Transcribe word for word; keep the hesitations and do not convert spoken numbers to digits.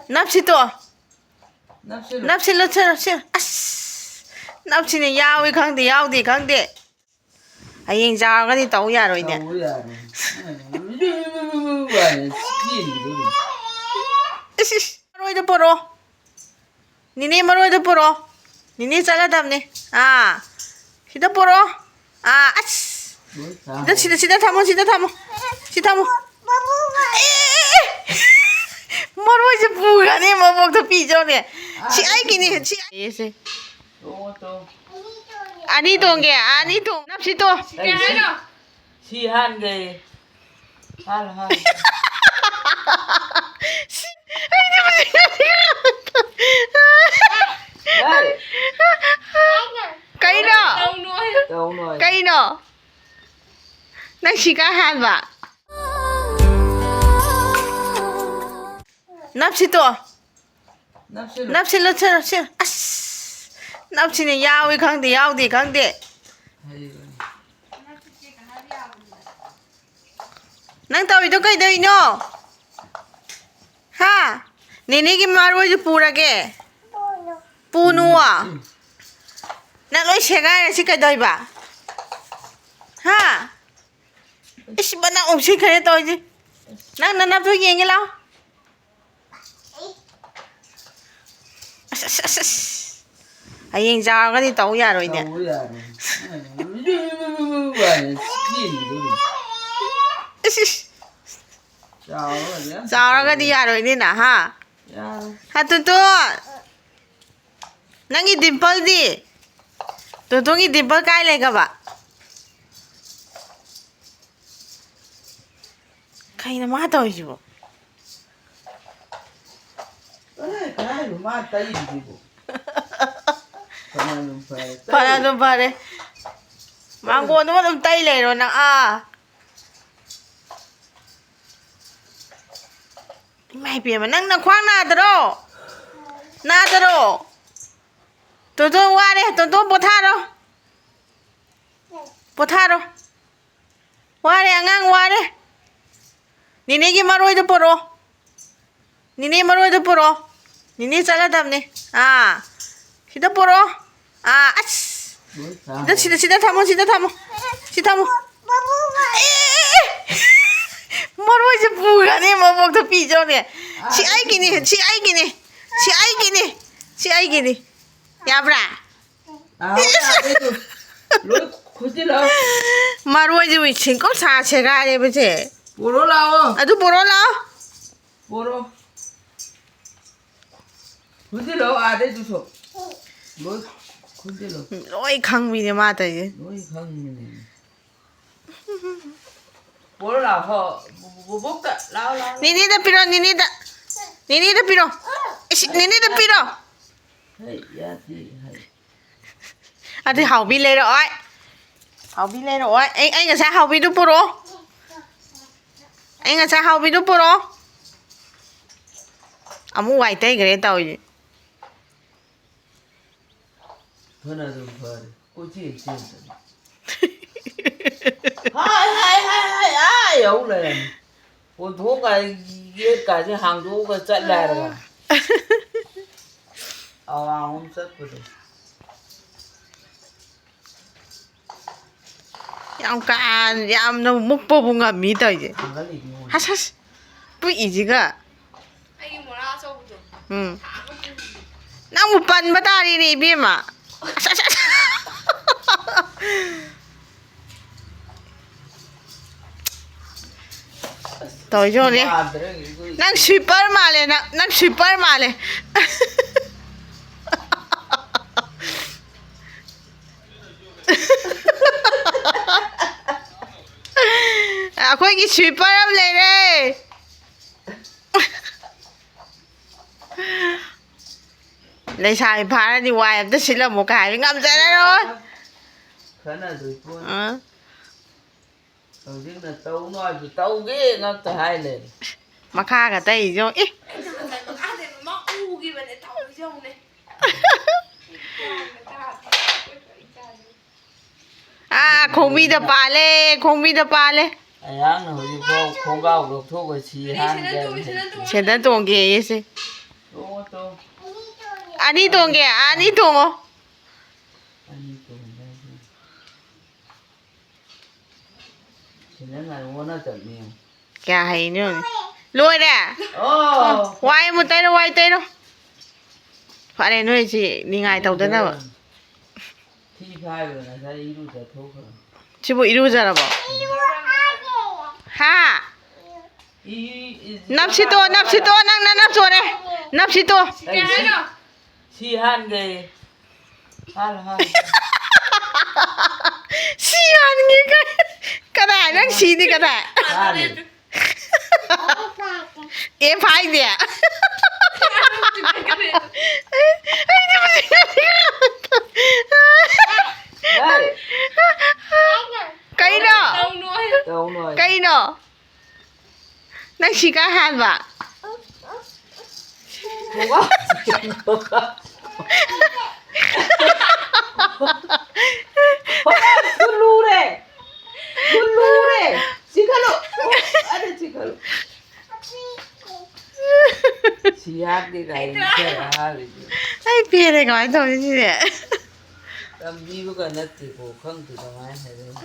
ꯅꯞꯁꯤꯇꯣ꯫ ꯅꯞꯁꯤꯜꯂꯨ꯫ ꯅꯞꯁꯤꯜꯂꯨ, ꯁꯤꯜꯂꯨ, ꯁꯤꯜꯂꯨ꯫ ꯑꯁ! ꯅꯞꯁꯤꯅ ꯌꯥꯎꯏ ꯈꯪꯗꯦ, ꯌꯥꯎꯗꯦ ꯈꯪꯗꯦ꯫ ꯍꯌꯦꯡ ꯆꯥꯎꯔꯒꯗꯤ ꯇꯧ ꯌꯥꯔꯣꯏꯅꯦ꯫ ꯇꯧ ꯌꯥꯔꯣꯏ꯫ ꯏꯁ, ꯏꯁ, ꯃꯔꯣꯏꯗꯣ ꯄꯣꯔꯛꯑꯣ꯫ ꯅꯤꯅꯦ, ꯃꯔꯣꯏꯗꯣ ꯄꯨꯔꯛꯑꯣ꯫ ꯅꯤꯅꯦ ꯆꯠꯂꯗꯕꯅꯦ꯫ ꯑꯥ꯫ ꯁꯤꯗ ꯄꯨꯔꯛꯑꯣ꯫ ꯑꯥ, ꯑꯁ꯫ ꯂꯣꯏ ꯆꯥꯔꯦ꯫ ꯁꯤꯗ, ꯁꯤꯗ, ꯁꯤꯗ ꯊꯝꯃꯣ, ꯁꯤꯗ ꯊꯝꯃꯣ꯫ ꯁꯤ ꯊꯝꯃꯣ꯫ ꯑꯦ! ꯃꯔꯣꯏꯁꯦ ꯄꯨꯈ꯭ꯔꯅꯤ, ꯃꯕꯣꯛꯇ ꯄꯤꯖꯧꯅꯦ꯫ ꯁꯤ ꯑꯩꯒꯤꯅꯤ, ꯁꯤ꯫ ꯇꯣꯡꯉꯣ, ꯇꯣꯡꯉꯣ꯫ ꯑꯅꯤ ꯇꯣꯡꯒꯦ, ꯑꯅꯤ ꯇꯣꯡ-, ꯅꯞꯁꯤ ꯇꯣ꯫ ꯀꯩ ꯍꯥꯏꯅꯣ? ꯁꯤ ꯍꯥꯟꯒꯦ꯫ ꯍꯥꯟ, ꯍꯥꯟ꯫ ꯁꯤ, ꯑꯩꯗꯤ ꯃꯁꯤ ꯍꯥꯏ꯫ ꯀꯩꯅꯣ? ꯇꯧꯅꯣ꯫ ꯀꯩꯅꯣ? ꯅꯪ ꯁꯤ ꯀꯥꯏ ꯍꯥꯟꯕ? ꯅꯞꯁꯤꯇꯣ꯫ ꯅꯞꯁꯤꯜꯂꯨ꯫ ꯅꯞꯁꯤꯜꯂꯨ, ꯁꯤꯜꯂꯨ, ꯁꯤꯜꯂꯨ꯫ ꯑꯁ! ꯅꯞꯁꯤꯅ ꯌꯥꯎꯏ ꯈꯪꯗꯦ, ꯌꯥꯎꯗꯦ ꯈꯪꯗꯦ꯫ ꯍꯩꯕꯅꯤ꯫ ꯅꯪ ꯇꯧꯔꯤꯗꯣ ꯀꯩꯗꯧꯔꯤꯅꯣ? ꯍꯥ? ꯅꯦꯅꯦꯒꯤ ꯃꯔꯣꯏꯗꯨ ꯄꯨꯔꯒꯦ꯫ ꯄꯨꯅꯨꯋꯣ꯫ ꯎꯝ꯫ ꯅꯪ ꯂꯣꯏ ꯁꯦꯒꯥꯏꯔꯁꯤ ꯀꯩꯗꯧꯔꯤꯕ? ꯍꯥ? ꯏꯁ, ꯃꯅꯥ ꯑꯣꯟꯁꯤꯟꯈ꯭ꯔꯦ ꯇꯧꯔꯤꯁꯦ꯫ ꯅꯪ ꯅꯅꯞꯇꯣ ꯌꯦꯡꯒꯦ ꯂꯥꯎ꯫ ꯑꯁ, ꯑꯁ, ꯑꯁ, ꯑꯁ꯫ ꯍꯌꯦꯡ ꯆꯥꯎꯔꯒꯗꯤ ꯇꯧ ꯌꯥꯔꯣꯏꯅꯦ꯫ ꯇꯧ ꯌꯥꯔꯣꯏ꯫ ꯏꯁ, ꯏꯁ꯫ ꯆꯥꯎꯔꯒꯗꯤ ꯌꯥꯝ ꯆꯥꯎꯔꯒꯗꯤ ꯌꯥꯔꯣꯏꯅꯦ ꯅ, ꯍꯥ? ꯌꯥꯔꯣꯏ꯫ ꯍꯥ, ꯇꯨꯇꯨ꯫ ꯅꯪꯒꯤ ꯗꯤꯝꯄꯜꯗꯤ? ꯇꯨꯇꯨꯒꯤ ꯗꯤꯝꯄꯜ ꯀꯥꯏ ꯂꯩꯒꯕ? ꯀꯩꯅꯣ ꯃꯥ ꯇꯧꯔꯤꯁꯤꯕꯣ? ꯀꯗꯥꯏ, ꯀꯗꯥꯏꯅꯣ ꯃꯥ ꯇꯩꯔꯤꯁꯤꯕꯣ? ꯐꯅꯗꯨꯝ ꯐꯔꯦ꯫ ꯐꯅꯗꯨꯝ ꯐꯔꯦ꯫ ꯃꯥꯡꯒꯣꯟꯗꯨꯃ ꯑꯗꯨꯝ ꯇꯩ ꯂꯩꯔꯣ ꯅꯪ, ꯑꯥ꯫ ꯏꯃꯥ ꯏꯕꯦꯝꯃ, ꯅꯪ ꯅꯈ꯭ꯋꯥꯡ ꯅꯥꯗꯔꯣ? ꯅꯥꯗꯔꯣ? ꯇꯣꯟꯇꯣꯟ ꯋꯥꯔꯦ, ꯇꯣꯟꯇꯣꯟ ꯄꯣꯊꯥꯔꯣ꯫ ꯄꯣꯊꯥꯔꯣ꯫ ꯋꯥꯔꯦ, ꯑꯉꯥꯡ ꯋꯥꯔꯦ꯫ ꯅꯦꯅꯦꯒꯤ ꯃꯔꯣꯏꯗꯣ ꯄꯣꯔꯛꯑꯣ꯫ ꯅꯤꯅꯦ ꯃꯔꯣꯏꯗꯣ ꯄꯨꯔꯛꯑꯣ꯫ ꯅꯤꯅꯦ ꯆꯠꯂꯗꯕꯅꯦ꯫ ꯑꯥ꯫ ꯁꯤꯗ ꯄꯨꯔꯛꯑꯣ꯫ ꯑꯥ, ꯑꯁ꯫ ꯂꯣꯏ ꯆꯥꯔꯦ꯫ ꯁꯤꯗ, ꯁꯤꯗ, ꯁꯤꯗ ꯊꯝꯃꯣ, ꯁꯤꯗ ꯊꯝꯃꯣ꯫ ꯁꯤ ꯊꯝꯃꯣ꯫ ꯑꯦ! ꯃꯔꯣꯏꯁꯦ ꯄꯨꯈ꯭ꯔꯅꯤ, ꯃꯕꯣꯛꯇ ꯄꯤꯖꯧꯅꯦ꯫ ꯁꯤ ꯑꯩꯒꯤꯅꯤ, ꯁꯤ ꯑꯩꯒꯤꯅꯤ, ꯁꯤ ꯑꯩꯒꯤꯅꯤ, ꯁꯤ ꯑꯩꯒꯤꯅꯤ꯫ ꯌꯥꯕ꯭ꯔꯥ? ꯂꯥꯛꯑꯣ, ꯂꯥꯛꯑꯣ, ꯑꯗꯨ ꯂꯣꯏ ꯈꯨꯟꯖꯤꯜꯂꯣ꯫ ꯃꯔꯣꯏꯁꯤꯕꯨ ꯁꯤꯡꯀꯨꯞ ꯁꯥ ꯁꯦꯒꯥꯏꯔꯦꯕꯁꯦ꯫ ꯄꯨꯔꯣ ꯂꯥꯛꯑꯣ꯫ ꯑꯗꯨ ꯄꯨꯔꯣ ꯂꯥꯛꯑꯣ꯫ ꯄꯨꯔꯣ꯫ ꯈꯨꯟꯖꯤꯜꯂꯣ, ꯑꯥꯗꯩꯗꯨꯁꯨ꯫ ꯂꯣꯏ ꯈꯨꯟꯖꯤꯜꯂꯣ꯫ ꯂꯣꯏ ꯈꯪꯕꯤꯅꯦ ꯃꯥ ꯇꯧꯔꯤꯁꯦ꯫ ꯂꯣꯏ ꯈꯪꯕꯤꯅꯦ꯫ ꯄꯨꯔꯣ ꯂꯥꯛꯑꯣ, ꯍꯣ, ꯕꯣꯕꯣꯛꯇ ꯂꯥꯛꯑꯣ, ꯂꯥꯛꯑꯣ, ꯂꯥꯛꯑꯣ꯫ ꯅꯤꯅꯦꯗ ꯄꯤꯔꯣ, ꯅꯤꯅꯦꯗ꯫ ꯅꯤꯅꯦꯗ ꯄꯤꯔꯣ꯫ ꯏꯁ, ꯅꯤꯅꯦꯗ ꯄꯤꯔꯣ꯫ ꯍꯩ, ꯌꯥꯗꯦ, ꯍꯩ꯫ ꯑꯗꯨꯗꯤ ꯍꯥꯎꯕꯤ ꯂꯩꯔꯛꯑꯣꯏ꯫ ꯍꯥꯎꯕꯤ ꯂꯩꯔꯛꯑꯣꯏ꯫ ꯑꯩ, ꯑꯩ ꯉꯁꯥꯏ ꯍꯥꯎꯕꯤꯗꯨ ꯄꯨꯔꯛꯑꯣ꯫ ꯑꯩ ꯉꯁꯥꯏ ꯍꯥꯎꯕꯤꯗꯨ ꯄꯨꯔꯛꯑꯣ꯫ ꯑꯃꯨꯛ ꯋꯥꯏ ꯇꯩꯈ꯭ꯔꯦ ꯇꯧꯔꯤꯁꯦ꯫ ꯐꯅ ꯑꯗꯨꯝ ꯐꯔꯦ꯫ ꯀꯣꯏꯆꯦꯟ ꯆꯦꯟꯗꯅ꯫ ꯍꯥꯏ, ꯍꯥꯏ, ꯍꯥꯏ, ꯍꯥꯏ, ꯑꯥ ꯌꯧ ꯂꯩꯔꯝꯃꯤ꯫ ꯑꯣꯟꯊꯣꯛ ꯀꯥꯏ, ꯒꯦꯠ ꯀꯥꯏꯁꯦ ꯍꯥꯡꯗꯣꯛꯑꯒ ꯆꯠꯂꯦ ꯍꯥꯏꯔꯒ꯫ ꯑꯋꯥꯡꯂꯣꯝ ꯆꯠꯄꯗꯣ꯫ ꯌꯥꯝ ꯀꯥ, ꯌꯥꯝꯅ ꯃꯨꯛꯄꯕꯨ ꯉꯝꯃꯤ ꯇꯧꯔꯤꯁꯦ꯫ ꯊꯥꯡꯒꯠꯂꯤꯅꯤ ꯃꯣꯏ꯫ ꯍꯁ, ꯍꯁ꯫ ꯄꯨꯏꯁꯤꯒ꯫ ꯑꯩꯒꯤ ꯃꯣꯔꯥ ꯑꯆꯧꯕꯗꯣ꯫ ꯎꯝ꯫ ꯅꯪꯕꯨ ꯄꯟꯕ ꯇꯥꯔꯦꯅꯦ, ꯏꯕꯦꯝꯃ꯫ ꯑꯁ, ꯑꯁ, ꯑꯁ꯫ ꯇꯧꯔꯤꯁꯦ ꯌꯦꯡꯉꯨꯅꯦ꯫ ꯌꯥꯗ꯭ꯔꯦ, ꯑꯩꯈꯣꯏ꯫ ꯅꯪ sweeper ꯃꯥꯜꯂꯦ, ꯅꯪ, ꯅꯪ sweeper ꯃꯥꯜꯂꯦ꯫ ꯑꯩꯈꯣꯏꯒꯤ sweeper ꯑꯃ ꯂꯩꯔꯦ꯫ ꯂꯩꯁꯥꯕꯤ ꯐꯥꯔꯗꯤ ꯋꯥꯏ ꯑꯝꯇ ꯁꯤꯠꯂꯝꯃꯨ ꯀꯥꯏ ꯍꯥꯏꯕ ꯉꯝꯖꯔꯔꯣꯏ꯫ ꯈꯟꯅꯗꯣꯏ ꯄꯣꯠꯅꯤ꯫ ꯑꯥ꯫ ꯍꯧꯖꯤꯛꯅ ꯇꯧꯅꯨ ꯍꯥꯏꯕꯁꯨ ꯇꯧꯒꯦ ꯉꯥꯛꯇ ꯍꯥꯏ ꯂꯩꯔꯦ꯫ ꯃꯈꯥꯒ ꯇꯩꯁꯦ ꯌꯦꯡꯉꯨ꯫ ꯏ! ꯑꯩꯅ ꯉꯁꯥꯏ ꯃꯈꯥꯗꯩ ꯃꯃꯥ ꯎꯈꯤꯕꯅꯦ ꯇꯧꯔꯤꯁꯦ ꯌꯦꯡꯉꯨꯅꯦ꯫ ꯑꯥ, ꯈꯣꯡꯕꯤꯗ ꯄꯥꯜꯂꯦ, ꯈꯣꯡꯕꯤꯗ ꯄꯥꯜꯂꯦ꯫ ꯑꯌꯥꯡꯅ ꯍꯧꯖꯤꯛꯐꯥꯎ ꯈꯣꯡꯒ꯭ꯔꯥꯎ ꯂꯧꯊꯣꯛꯑꯒ ꯁꯤ ꯍꯥꯟꯒꯦ ꯍꯥꯏꯕꯅꯤ꯫ ꯁꯦꯟꯗꯟ ꯇꯣꯡꯒꯦꯌꯦ ꯁꯦ꯫ ꯇꯣꯡꯉꯣ, ꯇꯣꯡꯉꯣ꯫ ꯑꯅꯤ ꯇꯣꯡꯒꯦ, ꯑꯅꯤ ꯇꯣꯡꯉꯣ꯫ ꯑꯅꯤ ꯇꯣꯡꯒꯦ ꯍꯥꯏꯁꯦ꯫ ꯁꯦꯟꯗꯟ ꯉꯥꯏ ꯑꯣꯟꯅ ꯆꯠꯅꯤ꯫ ꯀꯌꯥ ꯍꯩꯅꯣ ꯌꯦꯡꯉꯨꯅꯦ꯫ ꯂꯣꯏꯔꯦ? ꯑꯣ꯫ ꯋꯥꯏ ꯑꯃꯨꯛ ꯇꯩꯔꯣ, ꯋꯥꯏ ꯇꯩꯔꯣ꯫ ꯐꯔꯦ, ꯅꯣꯏꯁꯤ ꯅꯤꯡꯉꯥꯏ ꯇꯧꯗꯅꯕ꯫ ꯊꯤ ꯐꯥꯏꯕꯗ ꯉꯁꯥꯏ ꯏꯔꯨꯖꯊꯣꯛꯈ꯭ꯔꯕꯅꯤ꯫ ꯁꯤꯕꯨ ꯏꯔꯨꯖꯔꯕꯣ? ꯍꯥ? ꯏ-, ꯏ-, ꯅꯞꯁꯤꯇꯣ, ꯅꯞꯁꯤꯇꯣ, ꯅꯪ ꯅꯅꯞ ꯆꯣꯔꯦ꯫ ꯅꯞꯁꯤꯇꯣ꯫ ꯑꯩ ꯁꯤ, ꯁꯤ ꯍꯥꯟꯒꯦ꯫ ꯍꯥꯟ, ꯍꯥꯟ꯫ ꯁꯤ ꯍꯥꯟꯒꯦ ꯀꯥꯏ꯫ ꯀꯗꯥꯏ? ꯅꯪ ꯁꯤꯗꯤ ꯀꯗꯥꯏ? ꯍꯥꯟꯅꯤ꯫ ꯑꯦ ꯐꯥꯏꯗꯦ꯫ ꯑꯩꯗꯤ ꯍꯧꯖꯤꯛ ꯍꯥꯏ꯫ ꯀꯩꯅꯣ? ꯇꯧꯅꯨ ꯍꯥꯏ꯫ ꯀꯩꯅꯣ? ꯅꯪ ꯁꯤ ꯀꯥꯏ ꯍꯥꯟꯕ? ꯈꯣꯡꯒ꯭ꯔꯥꯎ꯫ ꯈꯣꯡꯒ꯭ꯔꯥꯎ ꯊꯨꯜꯂꯨꯔꯦ꯫ ꯊꯨꯜꯂꯨꯔꯦ꯫ ꯆꯤꯛꯍꯜꯂꯨ꯫ ꯑꯗ ꯆꯤꯛꯍꯜꯂꯨ꯫ ꯁꯤ ꯌꯥꯗꯦ ꯀꯥꯏꯅ ꯏꯆꯦ ꯑꯍꯥꯕꯤꯗꯨ꯫ ꯑꯩ ꯄꯦꯔꯦ ꯀꯃꯥꯏꯅ ꯇꯧꯅꯤ ꯁꯤꯗꯤ? ꯇꯝꯕꯤꯕꯒ ꯅꯠꯇꯦꯀꯣ, ꯈꯪꯗꯦ ꯀꯃꯥꯏꯅ ꯍꯥꯏꯗꯣꯏꯅꯣ꯫